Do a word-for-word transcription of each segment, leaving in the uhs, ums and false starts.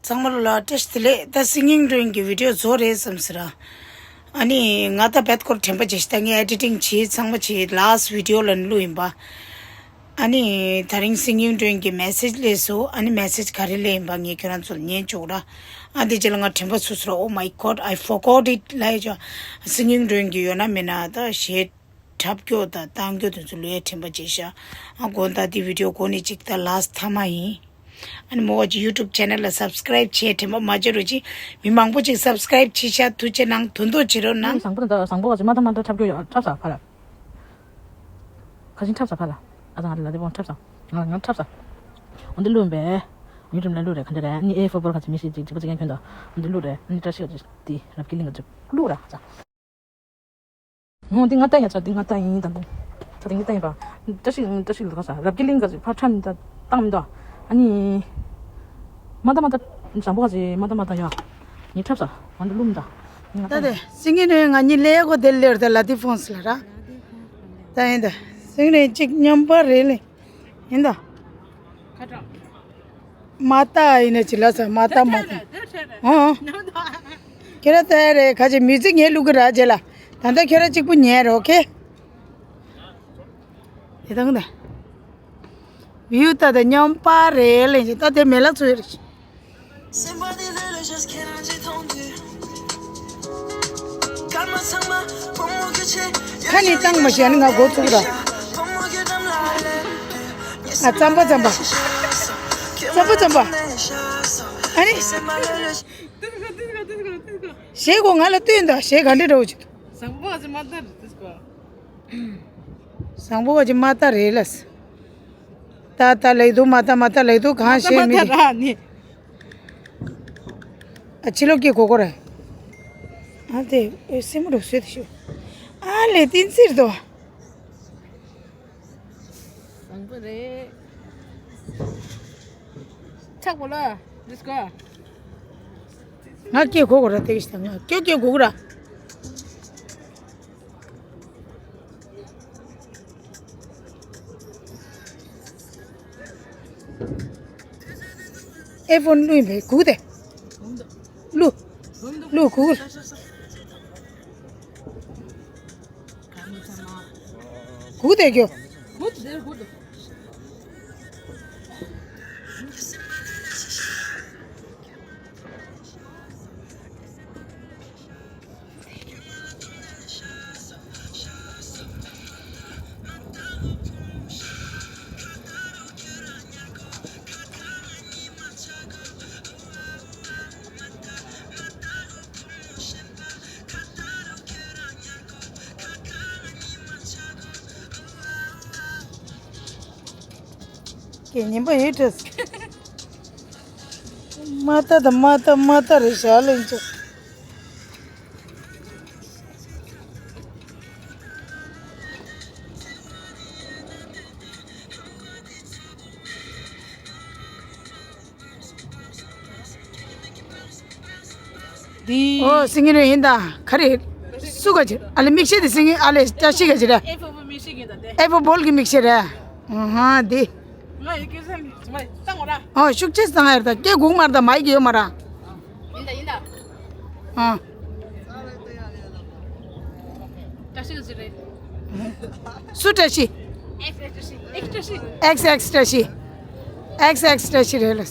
ཚང་མ་ལ་བཀྲ་ཤིས་བདེ་ལེགས། ད་སིང་གིང་ཀྲུའུ་ཡིན་གྱི་བི་ཌི་ཡོ་བཟོ་རེད་བསམ་ཟེར་ར། ཨ་ནི་ང་ད་བེད་སྐོར་དྲན་པ་བརྗེད་ཤག་ད་ངས་ཨེ་ཌི་ཊིང་བྱས་ཚང་མ་བྱས་ལཱ་སི་ཊི་བི་ཌི་ཡོ་ལ་བླུགས་ཡིན་པ། ཨ་ནི་ད་རིང་སིང་གིང་ཀྲུའུ་ཡིན་གྱི་མེ་སེ་ཇི་སླེབས་སོང་། ཨ་ནི་མེ་སེ་ཇི་ག་རེ་སླེབས་ཡིན་པ་ངས་ཁྱོད་རང་ཚོ་ལ་ཉན་ཆོག་ར། ཨ་འདི་རྗེས་ལ་ང་དྲན་པ་སོ་སོ་ར། Oh my God, I forgot it ལབ་ཡ་ཆོག་སིང་གིང་ཀྲུའུ་ཡིན་གྱི་ཡོད་ན་མེད་ན་ད་གཞས་འཁྲབ་སྐྱོ་དང་བཏང་སྐྱོ་དེ་ཚོ་ལོས་དྲན་པ་བརྗེད་ཤག་ཨ་དགོངས་དག་འདི་བི་ཌི་ཡོ་འགོ་ནས་གཅིག་ད་ལཱ་སི་ཊི་མཐའ་མ་ཡིན། ཨ་ནི་མོ་བ་ཅིག་ཡུ་ཊུབ་ཆེ་ནལ་ལ་སབ་སི་ཀ་རའིབ་བྱས་དྲན་པ་མ་བརྗེད་རོགས་གྱིས། མི་མང་པོ་ཅིག་སབ་སི་ཀ་རའིབ་བྱས་ཤག་ཐུགས་རྗེ་གནང་། དོན་དུ་བྱེད་རོགས་གནང་། བཟང་པོ་དང་བཟང་པོ་བ་ཅིག་མ་ད་མ་ད་འཁྲབ་སྐྱོ་ཡོད། འཁྲབ་ས་ཕ་ལ། ཁ་ཆེན་འཁྲབ་ས་ཕ་ལ། ཨ་ཙང་ང་ལ་དེ་བོང་འཁྲབ་ས། ང་ང་འཁྲབ་ས། འོ་འདི་བླུགས་པས། ཡུ་ཊུབ་ལ་བླུགས་རེད། ག་འདྲ་རེད། ཨ་ནི་ཨེ་ཧྥོར་ཧྥོར་ཁ་ཆེན་མི་ཤེས་ཅིག་ཅིག་པ་ཅིག་ཡང་ཁྱོད་དོ། འོ་འདི་བླུགས་རེད། ཨ་ནི་བཀྲ་ཤིས་ཁ་ཆེན་དེ་རབ་ཀྱི་གླིང་ག་ཅིག་བླུགས་ར་ཨ་ཙང་། ཧོ། འདི་ང་ལྟ་ཡ་ཆ། འདི་ང་ལྟ་ཡིན་ད་འདུག་ད་འདི་ང་ལྟ་ཡིན་པ། བཀྲ་ཤིས་བཀྲ་ཤིས་ལ་ག་ས་རབ་རྒྱས་གླིང་ག་ཅིག་ཕར་འཁྲབ་མི་ད་བཏང་མི་འདུག་ཨ་ནི། མ་ད་མ་ད་བཟང་པོ་ག་ཅིག་མ་ད་མ་ད་ཡ། ངས་འཁྲབ་ས་འོ་འདི་བླུགས་མི་ད། ད་དེ་སིང་གེ་ནས་ང་གཉིས་ལས་གོ་དེ་ལེར་དེ་ལ་དེ་ཕོན་སི་ལ་ར། ད་ཡིན་ད། སིང་གེ་ནས་གཅིག་མཉམ་པ་རེད་ལེ། ཡིན་ད། ཁ་གྲགས། མ་ལྟ་ཡིན་ན་ཅི་ལ་ས་མ་ལྟ་མ་ལྟ། ཨོ། ཁྱེད་རང་ལྟ་ཡ་རེད། ཁ་ཅིག་མིའུ་ཛིག་ངས་བླུག་གི་ར། རྗེས་ལ་ད་ལྟ་ཁྱེད་རང་གཅིག་པུ་ཉན་རོགས་ཁེ། དེ་དང་ད། བིའུ་ལྟ་དང་མཉམ་པ་རེད་ལེ། ད་དེ་མེ་ལག་ཚོ་རེད། ཁ་ནི་བཏང་མ་ཤེས་ནི་ང་འགོ་ཚུགས་ར། ཨ་རྩམ་པ་རྩམ་པ། རྩམ་པ་རྩམ་པ། ཨ་ནི། གཞས་གོ་ང་ལ་བསྟོད་འདུག་གཞས་ག་འདྲ་འདྲ་བོ་ཅིག་འདུག་བཟང་པོ་ཨ་ཙི་མ་ལྟ་རེད་དུས་གོ། བཟང་པོ་བ་ཅིག་མ་ལྟ་རེད་ལ། ལྟ་ལྟ་ལེགས་འདུག་མ་ལྟ་མ་ལྟ་ལེགས་འདུག་གང་ཤེས་མི་རེད། ཨ་ཕྱི་ལོགས་ཀྱི་གོ་གོ་ར། ཨ་དེ་ཨེ་སེམས་རུ་སོད་ཤུ། ཨ་ལེ་ཏིན་ཚིར་དོ། བཟང་པོ་རེད། ཆག་པོ་ལ། Let's go. ང་སྐད་གོ་གོ་ར་དེ་གི་ང་སྐད་སྐད་གོ་གོ་ར། ཨེ་ཕོན་བླུགས་ཡིན་པས་གུག་དེ། བླུགས། བླུགས་གུག་གུག་དེ་རྒྱོ། ཀྱེ་ཉན་པ་ཡོད་དྲིས། མ་ལྟ་དང་མ་ལྟ་མ་ལྟ་རེད་ཤག་ལེན་ཆོག་འདི། ཨོ་སིང་གེ་རེད་ཡིན་ད། ག་རེ། སུ་ག་ཅི་ཨ་ལེ་མིག་ཤེལ་དེ་སིང་གེ་ཨ་ལེ་བཀྲ་ཤིས་ག་ཅི་རེད། ཨེ་ཕོ་བོ་མིག་ཤེལ་ཡིན་ད་དེ། ཨེ་ཕོ་བོལ་གི་མིག་ཤེལ་རེད། ཨ་ཧ་འདི། ང་ཡི་གེ་སེམས་མ་བཏང་བ་ར། ཨོ་ཤུགས་ཆེ་བཏང་ཡ་རེད་ད། སྐད་གུག་མར་ད་མ་ཡི་གེ་ཡོད་མ་ར། ཡིན་ད་ཡིན་ད། ཨ། བཀྲ་ཤིས་ཟེར་རེད། སུ་བཀྲ་ཤིས། ཨེགས་ཨེགས་བཀྲ་ཤིས། ཨེགས་བཀྲ་ཤིས། ཨེགས་ཨེགས་བཀྲ་ཤིས། ཨེགས་ཨེགས་བཀྲ་ཤིས་རེད་ལ།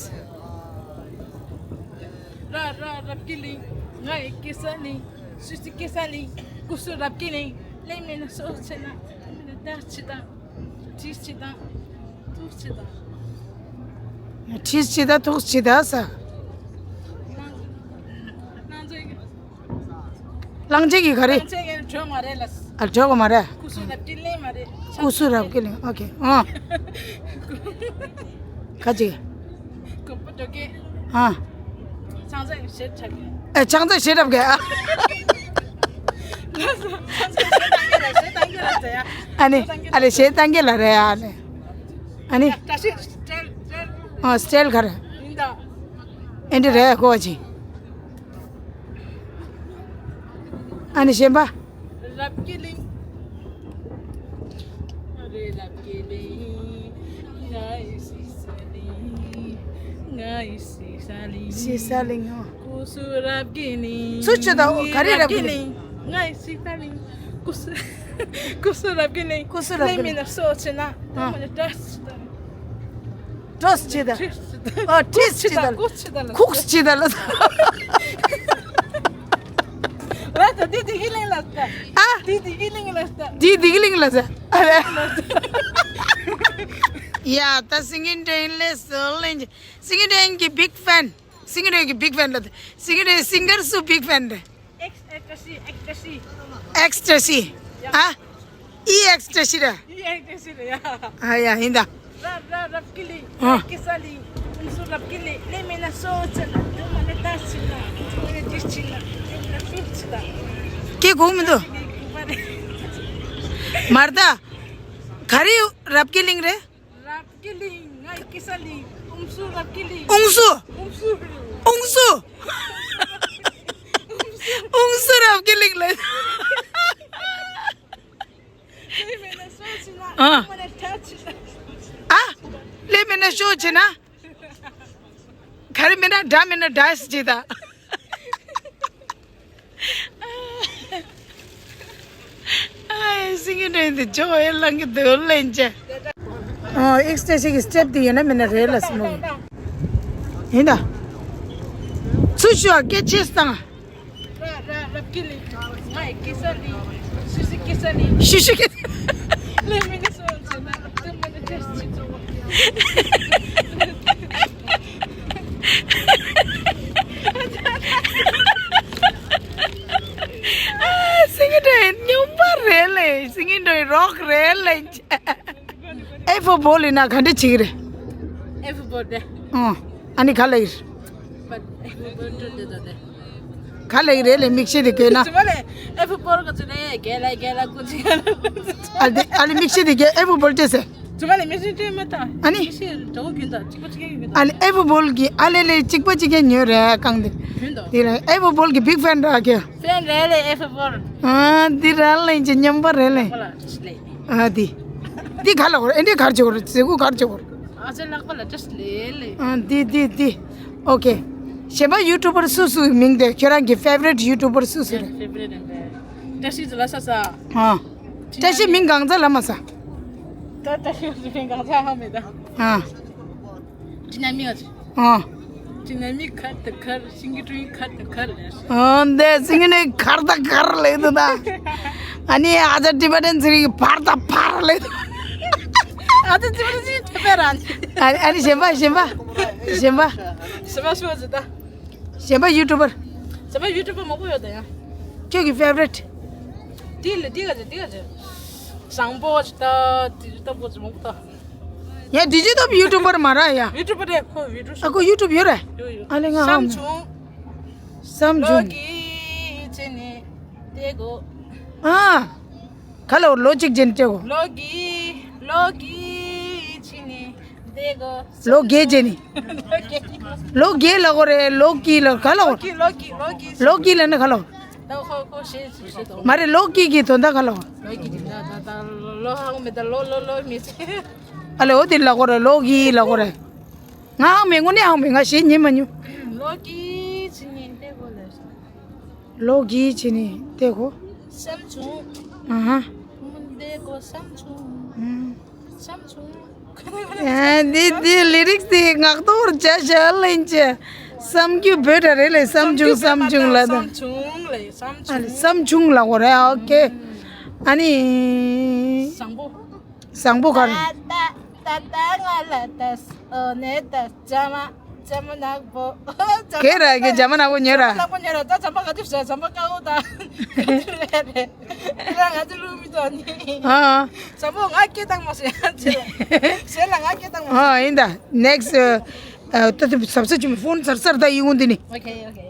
ར་ར་རབ་རྒྱས་གླིང་། ང་ཡི་སྐྱེ་ས་གླིང་། སུ་སི་སྐྱེ་ས་གླིང་། སྐུ་གསུང་རབ་རྒྱས་གླིང་། ལེ་མིན་སོ་ཆེ་ན་ད་ཆི་དང་། ཁྲིས་ཆི་དང་། ཐུགས་ཆི་དང་། ཁྲིས་ཆི་དང་ཐུགས་ཆི་དང་ས། གླང་ཆེན་གྱི། གླང་ཆེན་གྱི་ག་རེ། གླང་ཆེན་གྱི་བྲོས་མ་རེད་ལ། ཨ་བྲོས་གོ་མ་རེད། སྐུ་གསུང་རབ་རྒྱས་གླིང་མ་རེད། སྐུ་གསུང་རབ་རྒྱས་གླིང་། ཨོ་ཁེ་ཨ། ག་ཅི། གོམ་པ་འགྲོ་གི། ཨ། ཆང་ས་ཞེ་དྲག་གི། ཨེ་ཆང་ས་ཞེ་དྲག་གི་ཨ། ཨ་ནི་ཨ་ལེ་ཞེ་ཏང་གི་ལ་རེད་ཨ་ནི། ཨ་ནི། ཨ་སི་ཊལ་ག་རེ། ཨེ་འདི་རེད་ཁོ་ཅི། ཨ་ནི་གཞན་པ། རབ་རྒྱས་གླིང་། རེད་རབ་རྒྱས་གླིང་། ང་ཡི་སྲིད་ས་གླིང་། ང་ཡི་སྲིད་ས་གླིང་། སྲིད་ས་གླིང་ཨོ། སྐུ་གསུམ་རབ་དགེ་གླིང་། ཚུར་ཆུ་དང་ག་རེ་རབ་དགེ་གླིང་། ང་ཡི་སྲིད་ས་གླིང་། སྐུ་གསུམ། སྐུ་གསུམ་རབ་དགེ་གླིང་། སྐུ་གསུམ་རབ་དགེ་གླིང་། ལས་མི་སྣ་སོགས་ཆེ་ན། ཨ། ད་མ་ནི་བཀྲ་ཤིས་དང་། བཀྲ་ཤིས་དང་། ཨ། ཁྲིས་ཆེ་དང་། ཁུག་ཆེ་དང་། ཁུག་ཆེ་དང་ལ། ལ་ད་དེ་དེ་གི་གླིང་ལ་ད། ཨ། དེ་དེ་གི་གླིང་ལ་ད། དེ་དེ་གི་གླིང་ལ་ད། ཨ་རེ། ཡ་ད་སིང་གིན་ཏྲེན་ལེ་སོ་ལེན་ཇི། སིང་གིན་ཏྲེན་གི་big fan། སིང་གིན་ཏྲེན་གི་big fan་ལ་ད། སིང་གིན་ཏྲེན་སིང་གར་སུ་big fan་རེད། Ecstasy, ecstasy. Ecstasy. ཨ། ཨི་ཨེག་སི་ཊེ་སི་རེད། ཨི་ཨེག་སི་ཊེ་སི་རེད་ཡ། ཨ་ཡ་ཡིན་ད། ར་ར་རབ་དགེ་གླིང་། ཨ། ཀི་ས་ལི། ཨུམ་སུ་རབ་དགེ་གླིང་། ལས་མི་སྣ་སོགས་ཆེ་ན། དུ་མ་ལས་ད་ཆེ་ན། དུ་མ་ལས་ཇི་ཆེ་ན། དུ་མ་ལས་ཤུགས་ཆེ་ན། ཀེ་གོ་མི་འདུག་མར་ད། ག་རེ་རབ་དགེ་གླིང་རེད། རབ་དགེ་གླིང་། ང་ཡི་ཀི་ས་ལི། ཨུམ་སུ་རབ་དགེ་གླིང་། ཨུང་སུ། ཨུམ་སུ། ཨུང་སུ། ཨུང་སུ་རབ་དགེ་གླིང་ལ། ལས་མི་སྣ་ཤོག་ཆེ་ན། ཨ། དུ་མ་ལས་ད་ཆེ་ན། ཨ། ལས་མི་སྣ་ཤོག་ཆེ་ན། ག་རེ་མི་སྣ་འདྲ་མི་སྣ་འདྲ་ཞིག་ད། ཨ། སིང་གིན་ཏྲེན་དེ་ཇོ་ཨེ་ལང་གི་དོ་ལེན་ཅེ། ཨོ། ཨེག་སི་ཊེ་སི་གི་སི་ཊེབ་དེ་ཡོད་ན་མེད་ན་རེད་ལ་སི་མོ། ཡིན་ད། ཚུར་ཤོག་སྐད་ཆེ་སང་། ར་ར་རབ་དགེ་གླིང་། ང་ཡི་ཀི་ས་ལི། ཤི་ཤི་ཀི་ས་ལི། ཤི་ཤི་ཀི། ལས་མི་སྣ་སོགས་ཆེ་ན། དུ་མ་ལས་ཇི་ཆེ་ན། ཨ། སིང་གིན་ཏྲེན་སྨྱོན་པ་རེད་ལེ། སིང་གིན་ཏྲེན་རོག་རེད་ལེ། ཨེ་ཕོར་བོལ་ཡིན་ན་ག་འདྲ་བྱེད་ཀྱི་རེད། ཨེ་ཕོར་བོལ་རེད། ཨོ། ཨ་ནི་ག་ལ་ཡིན། But ཨེ་ཕོར་བོལ་འགྲོ་འདོད་དོ་དེ། ག་ལ་ཡིན་རེད་ལེ། མིག་ཤེལ་དེ་གྱོན་ན། ཚུ་མ་ལས་ཨེ་ཕོར་བོལ་ག་ཚོད་ནས་གལ་ལ་གལ་ལ་ཀུ་ཅི་ག་ལ། ཨ་ལེ་ཨ་ལེ་མིག་ཤེལ་དེ་གྱོན། ཨེ་ཕོར་བོལ་ཅེས་ཟེར། ཚུ་མ་ལས་མིག་ཤེལ་སྤྲད་མ་ཐག་ཨ་ནི། མིག་ཤེལ་འདྲ་བོ་གྱོན་ད་གཅིག་པ་གཅིག་རྐྱང་གྱོན་ད། ཨ་ལེ་ཨེ་ཕོར་བོལ་གྱི་ཨ་ལེ་ལེ་གཅིག་པ་གཅིག་རྐྱང་ཉོས་རེད་གང་དེ། གྱོན་ད། དེ་ལ་ཨེ་ཕོར་བོལ་གྱི་བིག་ཕེན་ར་ཁྱོད། ཕེན་རེད་ལེ་ཨེ་ཕོར་བོལ། ཨ་འདི་ར་ལེན་ཅེ་སྨྱོན་པ་རེད་ལེ། ཨ་འདི། འདི་ག་ལ་གོ་རེད། ཨེ་འདི་གར་ཅོ་གོ་རེད། ཟེ་གུ་གར་ཅོ་གོ་རེད། ཨ་ཅེ་ལག་པ་ལ་ཅེས་ལེ་ལེ། ཨ་འདི་འདི་འདི། ཨོ་ཀེ། གཞན་པ་ཡུ་ཊུབ་པར་སུ་སུ་མིང་དེ་ཁྱོད་རང་གི་ཕེ་ཝ་རིཊ་ཡུ་ཊུབ་པར་སུ་སུ་རེད། ཕེ་ཝ་རིཊ་ཨེ་འདི། བཀྲ་ཤིས་ལ་ས་ས། ཨ། བཀྲ་ཤིས་མིང་གང་ཚ་ལ་མ་ས། ད་བཀྲ་ཤིས་མིང་གང་ཚ་ཧ་མེད་ད། ཨ། ཅི་ན་མི་ཨ་ཅི། ཨ། ཅི་ན་མི་ཁར་ད་ཁར། ཤིང་གི་ཀྲུའི་ཁར་ད་ཁར་ལས། ཨ་འདི་སིང་གིན་ནི་ཁར་ད་ཁར་ལས་འདུག་ད། ཨ་ནི་ཨ་ཅག་ཊི་བེ་ཊན་ཚིག་གི་ཕར་ད་ཕར་ལས་འདུག་ཨ་ཅག་ཊི་བེ་ཊན་ཚིག་ཊི་བེ་ཊན། ཨ་ནི་ཨ་ནི་གཞན་པ་གཞན་པ་གཞན་པ། གཞན་པ་ཤོད་ཅི་ད། གཞན་པ་ཡུ་ཊུབ་པར། གཞན་པ་ཡུ་ཊུབ་པར་མང་པོ་ཡོད་ད་ཡ། ཁྱོད་ཀྱི་ཕེ་ཝ་རིཊ། དེ་ལ་དེ་ག་ཅི་དེ་ག་ཅི། བཟང་པོ་ཅི་ད། དེ་ཅི་ལྟ་བུ་ཅི་མང་པོ་ད། ཡ་ཌི་ཇི་ཊོབ་ཡུ་ཊུབ་པར་མ་ར་ཡ། ཡུ་ཊུབ་པར་རེད་ཁོ་བི་ཌིའོ་ཨ་ཁོ་ཡུ་ཊུབ་ཡོད་རེད། ཡོད་ཡོད། ཨ་ལེ་ང་བསམ་ཧམ་བྱུང་། བསམ་ལོ་བྱུང་། གི་ཅི་ནི་དེ་གོ། ཨ། ག་ལ་ལོ་གཅིག་ཅན་ཅེ་གོ། ལོ་གི་ལོ་གི་ཅི་ནི་དེ་གོ། ལོ་གེ་ཅེ་ནི། ལོ་གེ་ལ་གོ་རེད། ལོ་གི་ལ་ག་ལ་གོ། ལོ་གི་ལོ་གི་ལོ་གི། ལོ་གི་ལ་ནི་ག་ལ་གོ། ད་ཁོ་ཁོ་ཤེས་ཤེས་ཤེས་དོ། མ་རེད། ལོ་གི་གི་དོན་དག་ག་ལ་གོ། ལོ་གི་གི་ད་ད་ད་ལོ་ཧང་མེད་ད་ལོ་ལོ་ལོ་མི་ཤེས། ཨ་ལེ་འོ་དེ་ལ་གོ་རེད། ལོ་གི་ལ་གོ་རེད། ང་ཧང་མེད། དངོས་གནས་ཧང་མེད། ང་ཞེ་ཉན་མ་མྱོང་། ལོ་གི་ཅི་ནི་དེ་གོ་ལ། ལོ་གི་ཅི་ནི་དེ་གོ། བསམ་བྱུང་། ཨ་ཧ། དེ་གོ་བསམ་བྱུང་། ཨ། བསམ་བྱུང་། ཨ་འདི་འདི་ལི་རིགས་དེ་ངག་ཐོག་བྱ་བྱ་ལེན་ཅེ། བསམ་རྒྱུ་བོད་ད་རེད་ལེ། བསམ་བྱུང་བསམ་བྱུང་ལ་ད། བསམ་བྱུང་ལེ་བསམ་ཨ་ལེ་བྱུང་། བསམ་བྱུང་ལ་གོ་རེད། ཨོ་ཀེ། ཨ་ནི། བཟང་པོ། བཟང་པོ་ག་རེ། ད་ད་ད་ང་ལ་ད་ཨོ་ནེ་ད་ཇ་མ་ཇ་མ་ནག་པོ། གེ་ར་གེ་ཇ་མ་ནག་པོ་ཉོས་ར། ཇ་མ་ནག་པོ་ཉོས་ར། ད་ཇ་མ་ག་དུས་ཟ་ཇ་མ་དཀར་པོ་ད། རེད་རེད། ད་ང་ཚོ་ལུག་མི་ཐོག་ནི། ཨ། ཇ་མ་ང་སྐད་བཏང་མ་ཟེར་ཡ་ཅི་རེད། ཟེར་ལ་ང་སྐད་བཏང་མ་ཟེར། ཨ་ཡིན་ད། ནེག་སི་ཨ་ད་དུ་ཟབ་ས་ཅུ་མི་ཕོན་ཚར་ཚར་ད་ཡིན་འོང་དེ་ནི། ཨོ་ཁེ་ཨོ་ཁེ།